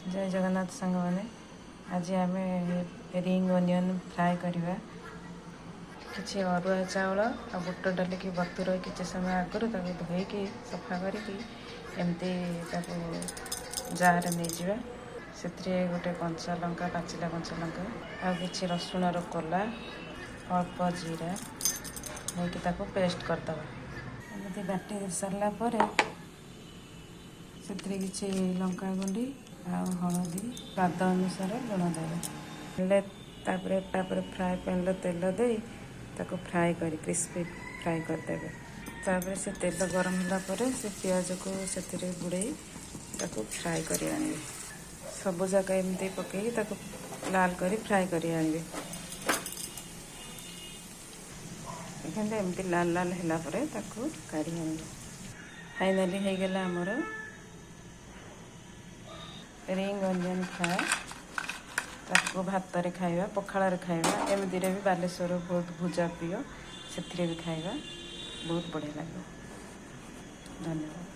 ଜୟ ଜଗନ୍ନାଥ ସାଙ୍ଗମାନେ। ଆଜି ଆମେ ରିଙ୍ଗ ଅନିଅନ୍ ଫ୍ରାଏ କରିବା। କିଛି ଅରୁଆ ଚାଉଳ ଆଉ ବୁଟ ଡାଲିକି ବତୁରାଇ କିଛି ସମୟ ଆଗରୁ ତାକୁ ଧୋଇକି ସଫା କରିକି ଏମିତି ତାକୁ ଜାରରେ ନେଇଯିବା। ସେଥିରେ ଗୋଟେ କଞ୍ଚା ଲଙ୍କା, ପାଚିଲା କଞ୍ଚା ଲଙ୍କା ଆଉ କିଛି ରସୁଣର କୋଲା, ଅଳ୍ପ ଜିରା ନେଇକି ତାକୁ ପେଷ୍ଟ କରିଦେବା। ଏମିତି ବାଟି ସାରିଲା ପରେ ସେଥିରେ କିଛି ଲଙ୍କା ଗୁଣ୍ଡି ଆଉ ହଳଦୀ, ସ୍ୱାଦ ଅନୁସାରେ ଲୁଣ ଦେବେ। ହେଲେ ତାପରେ ତାପରେ ଫ୍ରାଏ ପ୍ୟାନ୍ରେ ତେଲ ଦେଇ ତାକୁ ଫ୍ରାଏ କରି କ୍ରିସ୍ପି ଫ୍ରାଏ କରିଦେବେ। ତାପରେ ସେ ତେଲ ଗରମ ହେଲା ପରେ ସେ ପିଆଜକୁ ସେଥିରେ ବୁଡ଼େଇ ତାକୁ ଫ୍ରାଏ କରି ଆଣିବେ। ସବୁ ଯାକ ଏମିତି ପକେଇ ତାକୁ ଲାଲ କରି ଫ୍ରାଏ କରି ଆଣିବେ। ଦେଖନ୍ତୁ, ଏମିତି ଲାଲ ଲାଲ ହେଲା ପରେ ତାକୁ କାଢ଼ି ଆଣିବେ। ଫାଇନାଲି ହେଇଗଲା ଆମର ରିଙ୍ଗ ଅନିଅନ୍ ଫ୍ରାଏ। ତାକୁ ଭାତରେ ଖାଇବା, ପଖାଳରେ ଖାଇବା, ଏମିତିରେ ବି ବାଲେଶ୍ୱର ବହୁତ ଭୁଜା ପ୍ରିୟ, ସେଥିରେ ବି ଖାଇବା ବହୁତ ବଢ଼ିଆ ଲାଗିବ। ଧନ୍ୟବାଦ।